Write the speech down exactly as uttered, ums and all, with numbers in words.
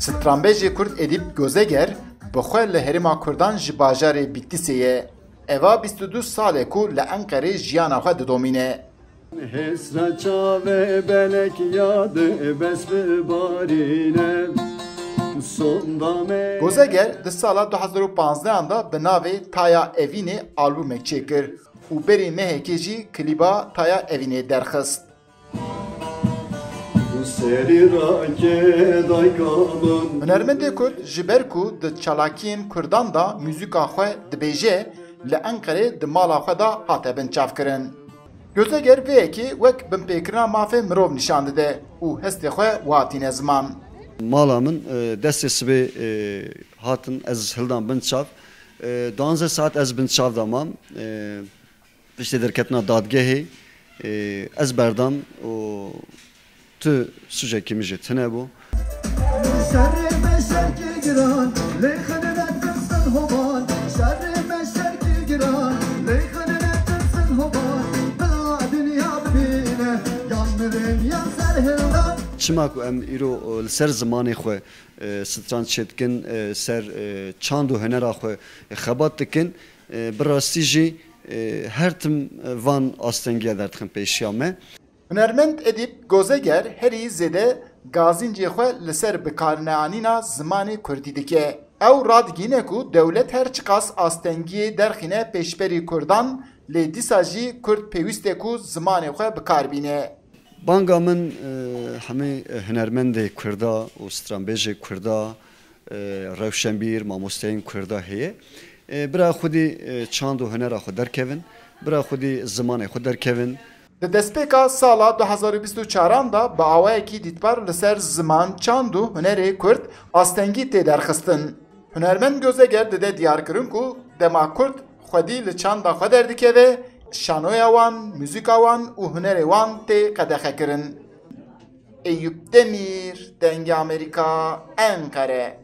Stranbêjê Kurd Edîp Gozeger bi xwe li herêma Kurdan ji bajarê Bîtlisê ye. Eva bîst û du sal e ku li Enqerê jiyana xwe didomîne. Hêsra çavê belek ya dê bes bibarîne. Sonda me Gozeger di sala du hezar û panzdehan de bi navê Taya Evînê albûmek çêkir û berî mehekê jî klîba Taya Evînê derxist. Serî rake dayka min. Hunermendê Kurd ji ber ku di çalakiyên Kurdan de muzîka xwe dibêje, li Enqerê di mala xwe de hate binçavkirin. Gozeger vê yekê wek binpêkirina mafê mirov nîşan dide û hestê xwe wa tîne ziman. Mala min, e, destê sibê, e, hatin, ez hildan bin çav. E, duanzeh saet ez bin çav de mam. E, piştê derketina dadgehê, e, ez berdam û tu sûcekî min jî tune bû. Şerê me şerkî giran, lê xinine tirsin hoban. Şerê me şerkî giran, lê xinine tirsin hoban. Bila dinya bibîne, yan mirin, yan serhildan. Çima ku em îro, e, li ser zimanê xwe, e, stran çêdikin, e, ser, e, çand û hunera xwe xebat dikin, e, bi rastî jî, e, her tim, e, van astengiya derdixin pêşiya me. Hunermend Edîp Gozeger herî zêde gazîncê xwe li ser bikarneanîna zimanê kurdî dike. Ew radigihîne ku dewlet her çiqas astengiyê derxîne pêşberî kurdan, lê dîsa jî kurd pêwîst e ku zimanê xwe bi kar bîne. Banga min, e, hemî, e, hunermendê kurda û stranbêjê kurda, e, rewşenbîr, mamosteyên kurda heye. E, bira xwedî, e, çand û hunera xwe derkevin, bira xwedî zimanê xwe derkevin. Di destpêka sala du hezar û bîst û çaran de bi awayekî dîtbar li ser ziman, çand û hunerê kurd astengî tê derxistin. Hunermend Gozeger dide diyarkirin ku dema kurd xwedî li çanda xwe derdikeve, şanoya wan, muzîka wan û hunerê wan tê qedexekirin. Eyûp Demîr, Dengê Amerîka, Enqere.